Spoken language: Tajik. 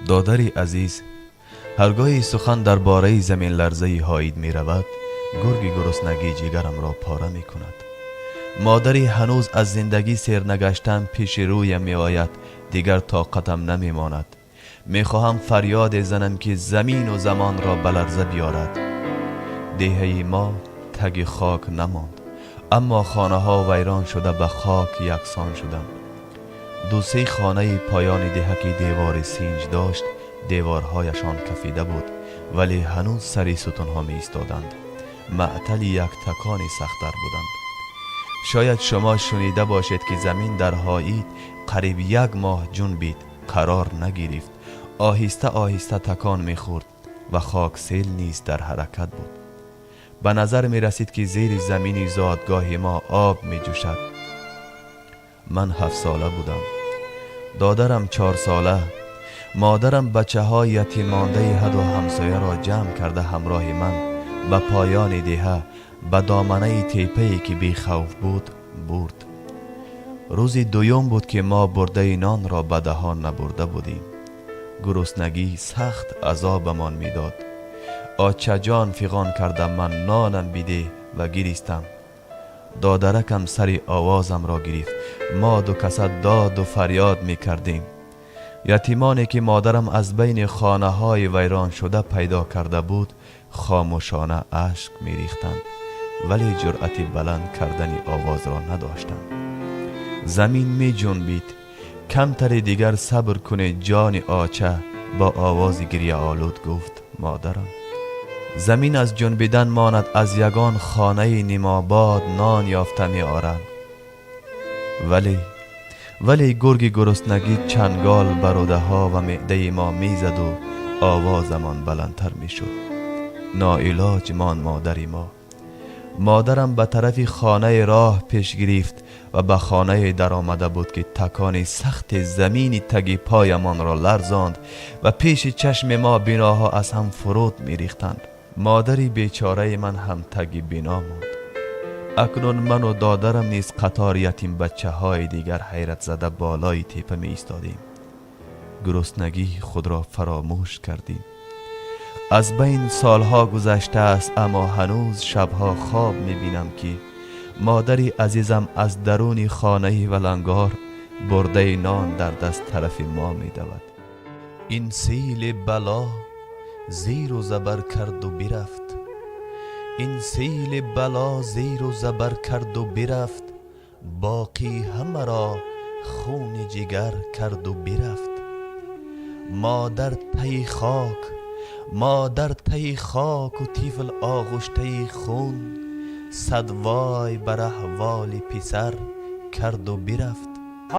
Додари азиз, ҳаргоҳе сухан дар бораи заминларзаи Ҳоид меравад, гурги гуруснагӣ ҷигарамро пора мекунад. Модари ҳанӯз аз зиндагӣ сер нагаштан пеши рӯям меояд, дигар тоқатам намемонад. Мехоҳам фарёде занам, ки замину замонро ба ларза биёрад. Деҳаи мо таги хок намонд, аммо хонаҳо вайрон шуда ба хок яксон шуданд. Ду-се хонаи поёни деҳа, ки девори синҷ дошт, деворҳояшон кафида буд, вале ҳанӯз сари сутунҳо меистоданд, маътали як такони сахттар буданд. Шояд шумо шунида бошед, ки замин дар Ҳоид қариб як моҳ ҷунбид, қарор нагирифт, оҳиста оҳиста такон мехӯрд ва хоксел низ дар ҳаракат буд. Ба назар мерасид, ки зери замини зодгоҳи мо об меҷӯшад. Ман 7-сола будам, додарам 4-сола. Модарам бачаҳои ятиммондаи ҳаду ҳамсояро ҷамъ карда, ҳамроҳи ман ба поёни деҳа, ба доманаи теппае, ки бехавф буд, бурд. Рӯзи дуюм буд, ки мо бурдаи нонро ба даҳон набурда будем. Гуруснагӣ сахт азобамон медод. «Очаҷон», фиғон кардам ман, «нонам бидеҳ», ва гиристам. Додаракам сари овозамро гирифт. Мо ду каса доду фарёд мекардем. Ятимоне, ки модарам аз байни хонаҳои вайроншуда пайдо карда буд, хомӯшона ашк мерихтанд, вале ҷуръати баланд кардани овозро надоштанд. «Замин меҷунбид, камтаре дигар сабр кунед, ҷони оча», бо овози гирьяолуд гуфт модарам. «Замин аз ҷунбидан монад, аз ягон хонаи нимобод нон ёфта меоранд». Вале гурги гуруснагӣ чангол ба рӯдаҳо ва меъдаи мо мезаду овозамон баландтар мешуд. Ноилоҷ монд модари мо. Модарам ба тарафи хонаи роҳ пеш гирифт ва ба хонае даромада буд, ки такони сахти замини таги поямонро ларзонд ва пеши чашми мо биноҳо аз ҳам фуруд мерихтанд. Модари бечораи ман ҳам таги бино монд. Акнун ману додарам низ қатори ятимбачаҳои дигар ҳайратзада болои теппа меистодем. Гуруснагии худро фаромӯш кардем. Аз байн солҳо гузаштааст, аммо ҳанӯз шабҳо хоб мебинам, ки модари азизам аз даруни хонаи валангор бурдаи нон дар даст тарафи мо медавад. Ин сели бало зеру забар карду бирафт, ин сели бало зеру забар карду бирафт, боқӣ ҳамаро хуни ҷигар карду бирафт. Модар таи хок, модар таи хоку тифл оғуштаи хун, сад вой бар аҳволи писар карду бирафт.